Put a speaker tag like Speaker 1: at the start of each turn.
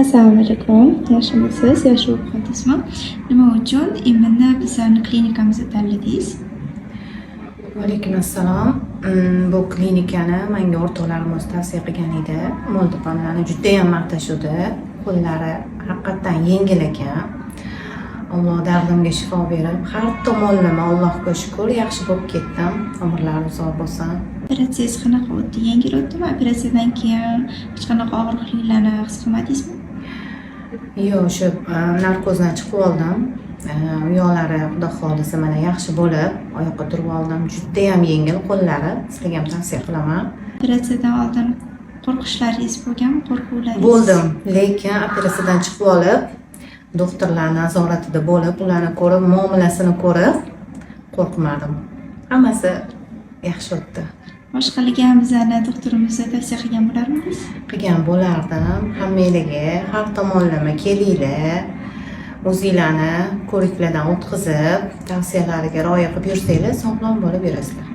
Speaker 1: Assalomu alaykum. Yaxshimisiz? Yaxshi bo'lib qoldingizmi? Nima uchun именно bizani klinikamizni tanladingiz?
Speaker 2: Vaalaykum assalom. Bu klinikani menga o'rtoqlarim o'zi tavsiya qilgan edi. Mo'ltopamlarni judayam maqtashuvdi. Qo'llari haqiqatdan yengil ekan. Alloh dardimga shifo berib, har tomonlama, Allohga shukur, yaxshi bo'lib ketdim. Umrlari uzoq bo'lsin.
Speaker 1: Operatsiyangiz qanaqa o'tdi? Yengil o'tdimi? Operatsiyadan keyin hech qanaqa og'riqliklarni his qilmadingizmi?
Speaker 2: Yo'q, o'sha narkozdan chiqib oldim. U yoqlari, Xudo xohlasa, mana yaxshi bo'lib, oyoqqa turib oldim. Judayam yengil qo'llari. Sizlarga ham tavsiya qilaman.
Speaker 1: Operatsiyadan oldin qo'rqishlaringiz bo'lganmi? Qo'rquvlaringiz?
Speaker 2: Bo'ldim, lekin operatsiyadan chiqib olib, doktorlar nazoratida bo'lib, ularni ko'rib, muomalasini ko'rib qo'rqmadim. Hammasi yaxshi o'tdi.
Speaker 1: Boshqalarga ham bizani doktorimizni tavsiya qilgan bo'larmidingiz?
Speaker 2: Qilgan bo'lardim. Hammanglarga har tomonlama kelinglar. O'zinglarni ko'riklardan o'tkazib, tavsiyalariga rioya qilib yursanglar, sog'lom bo'lib yurasizlar.